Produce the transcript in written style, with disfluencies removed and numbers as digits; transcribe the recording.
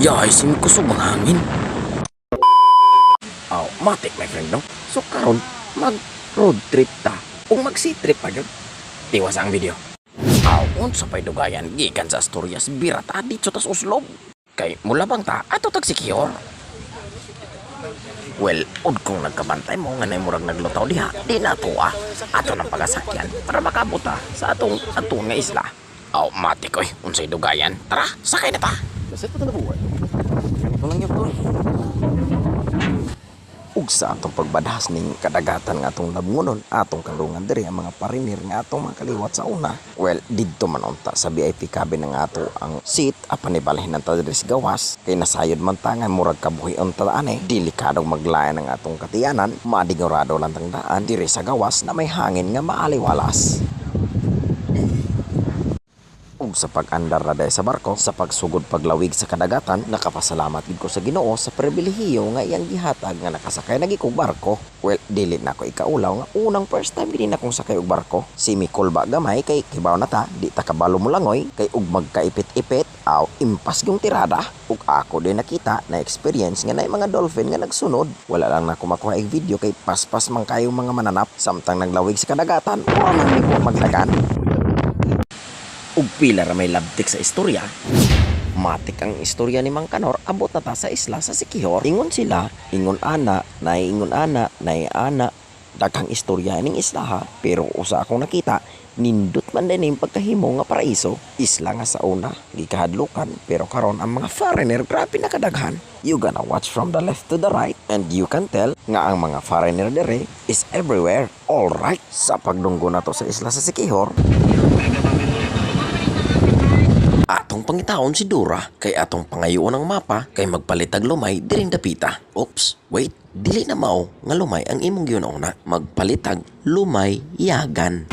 Yay, kusog ang hangin. Aw, matik, my friend, no? So karon mag road trip ta. Ug mag sea trip pa gyud. Tiwas ang video. Aw, unsa pay dugayan gikan sa Asturias bira ta didto tas Oslob. Kay mulabang ta ato tag Siquijor. Well, ud kung nagkabantay mo nga murag naglutaw diha, di na to ah. Ato ng pagasakyan para makabot ta sa atong atong nga isla. Aw, matik oy, unsay dugayan. Tara, sakay na ta. Naset pa na buhay. Ganito lang yun to. Ug sa atong pagbadhas ning kadagatan nga atong labngonon, atong kalungan diri ang mga pariner nga atong mga kaliwat sa una. Well, didto man unta sa VIP cabin nga ato ang seat apan ibalhin ang ta diri sa gawas kay nasayod man ta nga murag kabuhi unta ane. Delikadong maglayan ang atong katiyanan, madigurado lang tang daan diri sa gawas na may hangin nga maaliwalas. Ug sa pag-andar na dahil sa barko, sa pagsugod paglawig sa kadagatan, nakapasalamat gid ko sa Ginoo sa pribilehiyo nga iyang gihatag nga nakasakay na gid kog barko. Well, dili na ko ikaulaw nga unang first time gid na kong sakay og barko. Semi kulba gamay kay kibaw na ta, di ta kabalo molangoy kay ug magkaipit-ipit aw impas yung tirada. Ug ako din nakita na experience nga naay mga dolphin nga nagsunod. Wala lang na ko makuha og video kay paspas man kayo mga mananap samtang naglawig sa kadagatan, wa man mi ko magdagan. Ug pila ra may labtik sa istorya. Matik ang istorya ni Mang Kanor, abot na ta sa isla sa Siquijor. Ingon sila, ingon ana, naay ingon ana, naay ana. Daghang istorya ning isla ha, pero usa akong nakita, nindot man din yung pagkahimo nga paraiso. Isla nga sa una, gikahadlukan, pero karon ang mga foreigner grabe na kadaghan. You gonna watch from the left to the right and you can tell nga ang mga foreigner dere is everywhere. All right, sa pagdunggo na to sa isla sa Siquijor, atong pangitaon si Dora kay atong pangayoon ang mapa kay magpalitag lumay diring dapita. Oops, wait, dili na mao nga lumay ang imong giuna. Magpalitag lumay yagan.